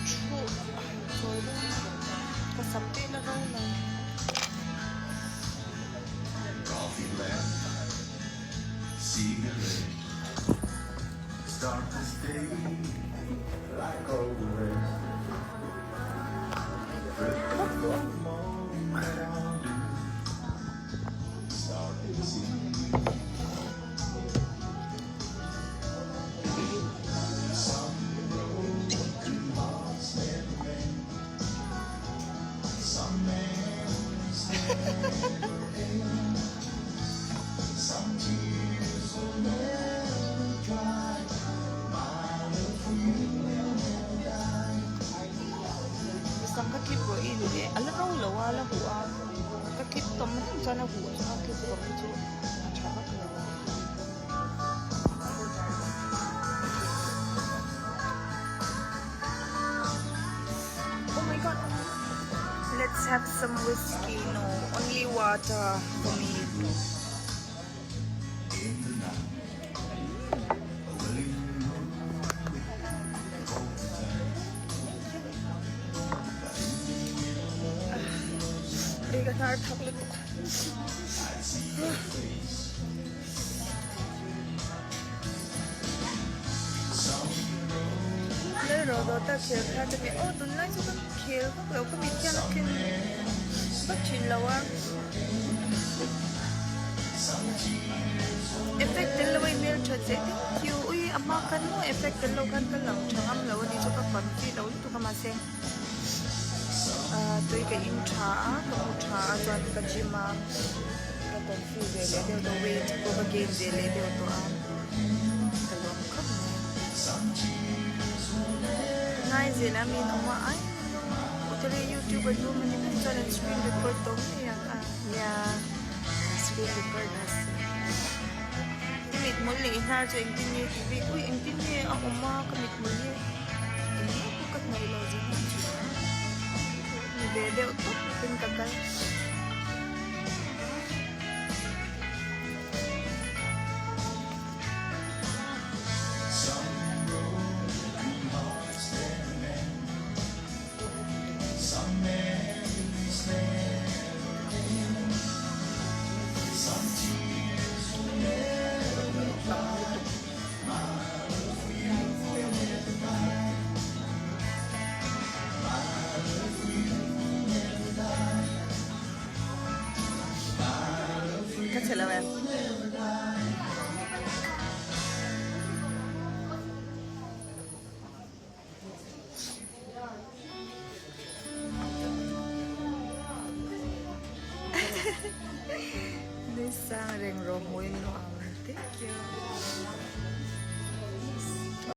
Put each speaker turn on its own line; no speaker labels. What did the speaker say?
Thu chawi dawn a ka sam te ila ro lo. Sam ka clip rawh i ni e a la ro lo a la huh a ka clip tawm reng chuan a huh chuan a clip tawm hi chu a tha vak lo a. Oh my god Let's have some whiskey no only water for me. Ei ka hnar thak lutuk. Lei rawh rawh ta khel kha ka ti aw tunlai chu ka khel vak lo ka mit hian a khen vak thin lo a effect tel lo a i hmel that che thank you ui a hma khan maw effect tel lo khan ka lang tha ngam lo a ni chu ka confi lo lutuk a mahse ah tui ka in tha a ka mu tha a chuan ka gym a. Ka confi ve leh deuh tawh weight pawh ka gain ve leh deuh tawh a ka lawm khawp mai. Ngaizel a min awm a ai utawleh youtuber nu mani ber chuan an screen record tawh ngei ang a nia screen record a si i mithmul leh i hnar chu engtin nge tih bik ui engtin nge a awm a ka mithmul hi engmah pawh ka hnaih lo zing a ni ve deuh tawp in ka kal. Ka chhe lo em? Nui sang reng rawh hmuin nuam. Thank you.